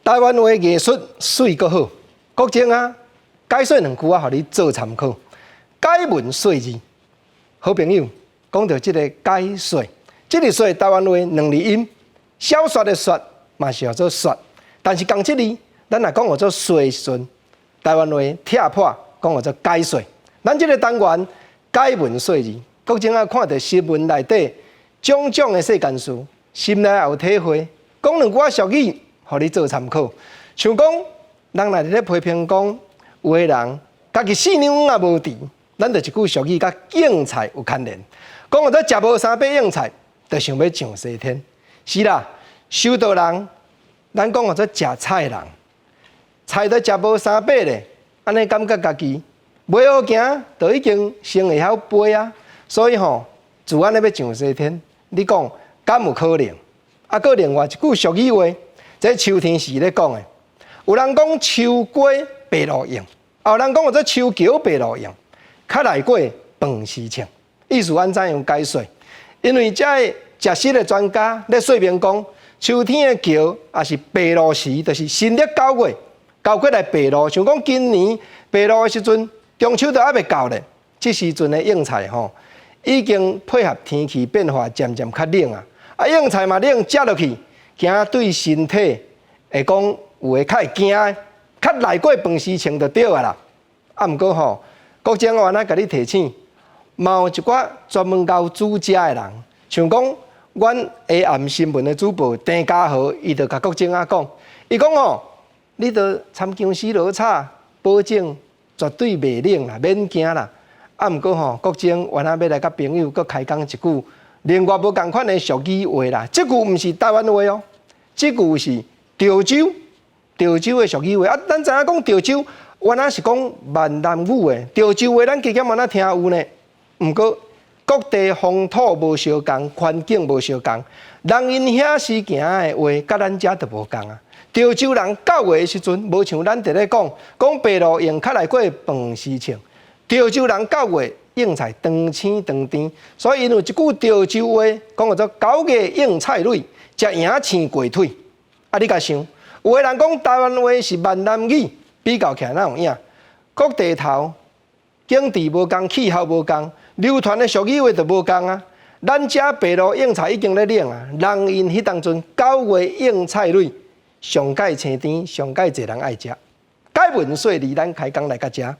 台灣話藝術媠閣好，國政啊，解說兩句啊，予你做參考。解文說字，好朋友講著這个解說，這个說台灣話兩字音，小說的說嘛是叫做說，但是仝這字，咱若講叫做說的時陣，台灣話拆破講叫做解說。咱這个單元解文說字，國政啊看著新聞內底種種的世間事，心內也有體會，講兩句仔俗語，予你做參考。像講，人若佇咧批評講，有的人家己四兩也無挈，咱就一句俗語佮應菜有牽連。講叫做食無三百應菜，就想欲上西天。是啦，修道人，咱講叫做食菜人，菜都食無三百咧，按呢感覺家己袂曉行，就已經先會曉飛啊。所以吼，自按呢欲上西天，你講敢有可能？啊，閣另外一句俗語話，這秋天時咧講的，有人講秋瓜白露用，啊有人講叫做秋蕎白露用，較來過飯匙稱。意思按怎樣解說？因為這个食食的專家咧說明講，秋天的蕎也是白露時，就是新曆九月，九月來白露。像講今年白露的時陣，中秋都猶未到咧，這時陣的應菜吼，已經配合天氣變化，漸漸較冷啊。啊，應菜嘛冷，食落去，驚對身體會講有的較會驚，較來過飯匙稱就對啊啦。啊，毋過吼，國政我來共你提醒，嘛有一寡專門𠢕煮食的人，像講阮下暗新聞的主播鄭家豪，伊就共國政仔講，伊講吼，你著摻薑絲落炒，保證絕對袂冷啦，免驚啦。啊，毋過吼，國政原來欲來佮朋友閣開講一句，另外無仝款的俗語話啦。這句毋是台灣話哦，這句是潮州潮州的俗語話。啊，咱知影講潮州，原來是講閩南語的。潮州話咱加減嘛若聽有呢。毋過各地風土無相仝，環境無相仝，人𪜶遐時行的話，佮咱遮就無仝啊。潮州人九月的時陣，無像咱佇咧講，講白露用較來過飯匙稱。潮州人九月應菜長青長甜，所以𪜶有一句潮州話，講叫做九月應菜蕊，食贏青過腿。啊，你共想，有的人講台灣話是閩南語，比較起來哪有影？各地頭景致無仝，氣候無仝，流傳的俗語話就無仝啊。咱遮白露應菜已經咧冷啊，人𪜶彼當陣九月應菜蕊上蓋青甜，上蓋濟人愛食。解文說理，咱開講來到遮。